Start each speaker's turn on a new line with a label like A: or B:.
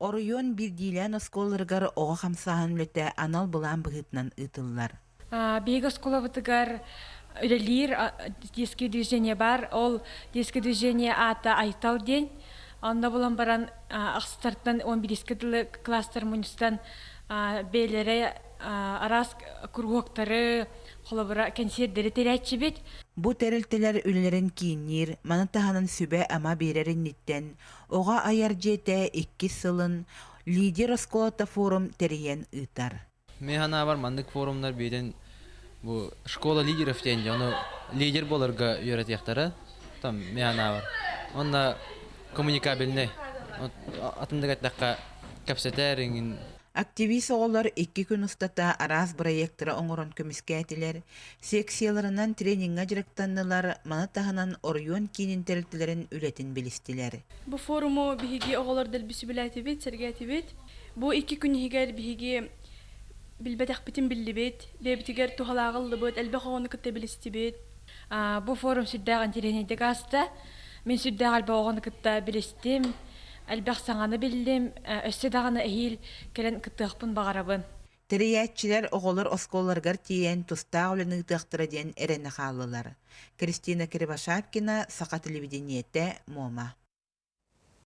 A: Оройуон биирдиилээн оскуолаларыгар оҕо хамсааһын үлэтэ анал былаан быһыытынан ыытыллар.
B: Биһиги оскуолабытыгар үлэлиир детское движение баар. Ол детское движение аата Айтал диэн. Онно булан баран ахсыстартан 11 дылы класстар мунньустан бэйэлэрэ араас куруһуоктары, холобура, кэнсиэрдэри тэрээччибит.
A: Бу тэрилтэлэр үлэлэрин киинниир, маны таһынан сүбэ-ама биэрэр инниттэн Оҕо айар дьиэтэ иккис сылын Лидер оскуолата форум тэрийэн ыытар.
C: Мин санаабар маннык форумнар биирин бу школа лидеров диэн дьону лидер буоларга үөрэтиэхтэрэ. Там мин санаабар. Уонна коммуникабельный. Атын да эттэххэ кэпсэтэр иҥин.
A: Активист оҕолор икки күн устата араас бырайыактары оҥорон көмүскээтилэр, секцияларынан трениҥҥэ дьарыктаннылар, маны таһынан оройуон киинин тэрилтэлэрин үлэтин билистилэр.
D: Бу форуму биһиги оҕолор дэлби сөбүлээтибит, сэргээтибит. Бу икки күн иһигэр биһиги билбэтэхпитин биллибит, бэйэбитигэр туһалааҕы ыллыбыт, элбэх оҕону кытта билистибит.
B: Бу форум сүрдээх интэриэһинэйдик ааста. Мин сүрдээх элбэх оҕону кытта билистим, элбэх саҥаны биллим, өссө даҕаны эһиил кэлэн кыттыахпын баҕарабын.
A: Тэрийээччилэр оҕолор оскуолаларыгар тиийэн тустаах үлэни ыытыахтара диэн эрэнэ хааллылар. Кристина Кривошапкина, Саха телевидениетэ, Муома.